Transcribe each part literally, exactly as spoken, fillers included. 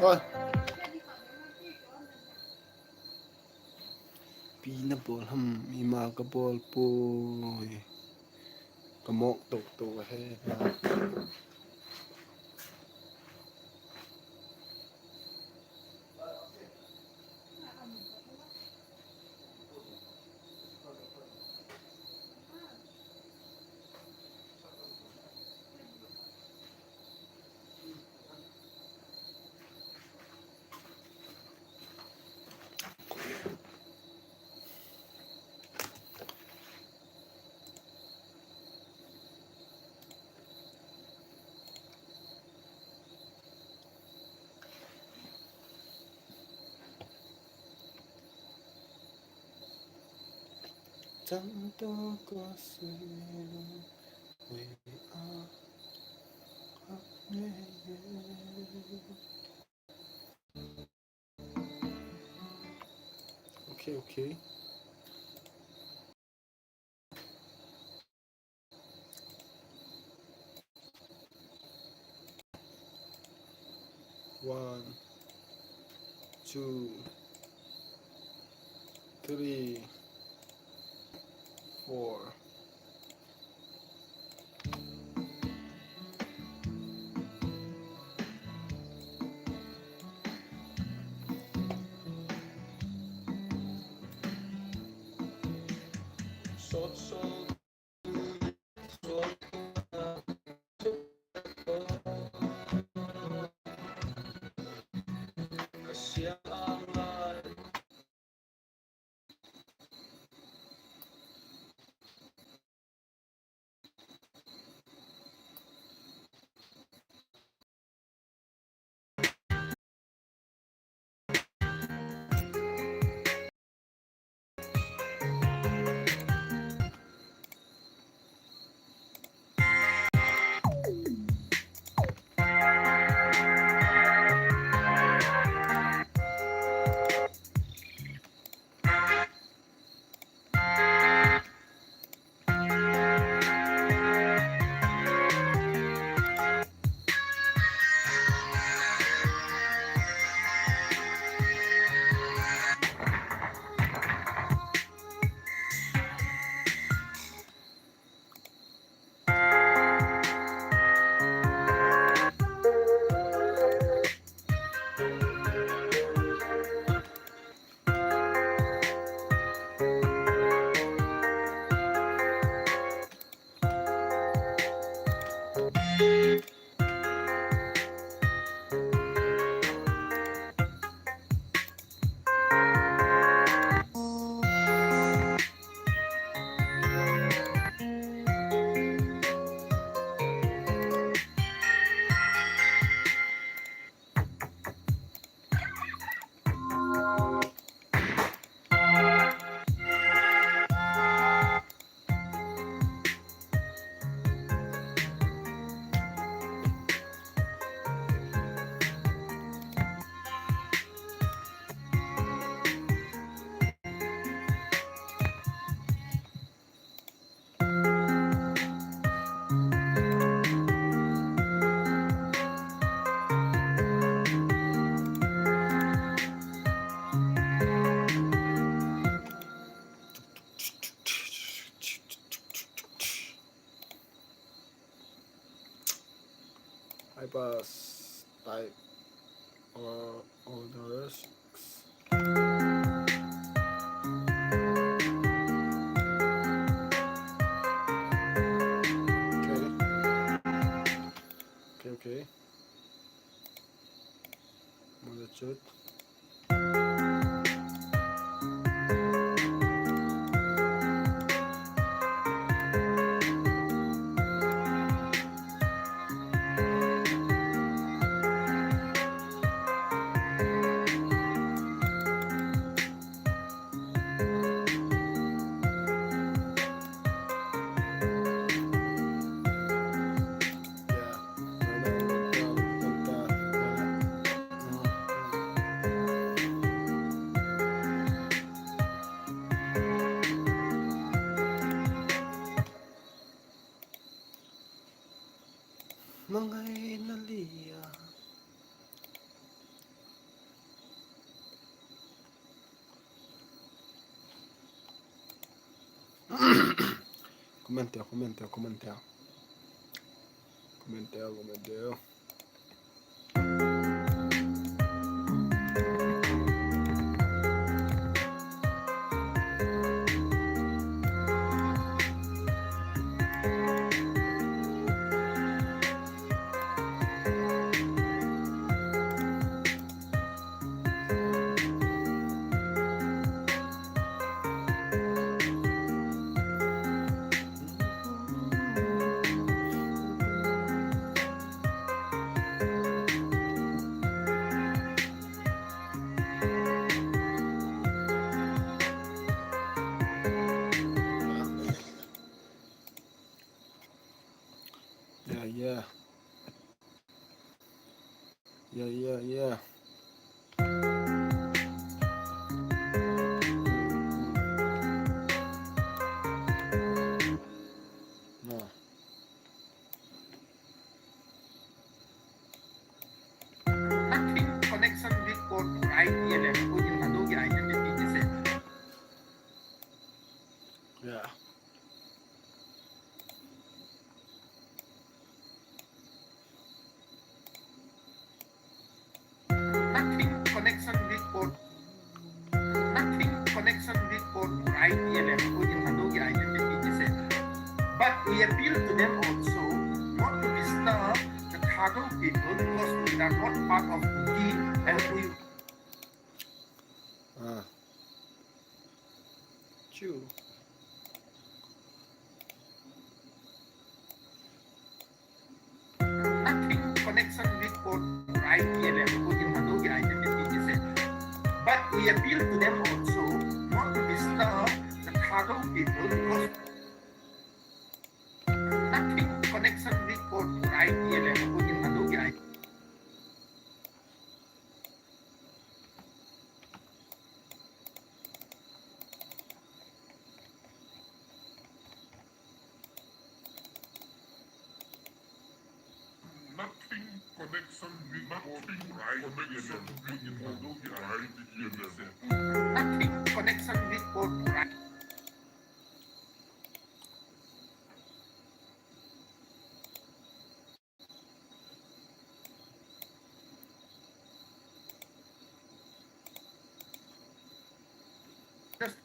Oi. Pi na bawl ham, ima ka bawl puai. Ka mawk tok tok a he. Okay, okay. One, two, three, four. High pass, tight, or orders. Okay. Okay, okay. Mother chut. Comment teu, comment teu, comment teu. Comment teu, comment teu. Yeah, yeah. Yeah, yeah, yeah. Nothing connection with code I T L M. Ko in hadu ki identity ki se. Yeah. Nothing connection with code. Nothing connection with code I T L M. Ko in hadu ki identity ki se. But we appeal to them also not to disturb the Thadou people because we are not part of Kuki and we Ah. Chu. Nothing connection with code I T L M. Ko in hadu ki identity ki se. But we appeal to them also not to disturb the Thadou people because nothing connection with code I T L M. Ko in hadu ki I Nothing connection with code I T L M. Nothing connection with code I T L M. Just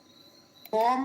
form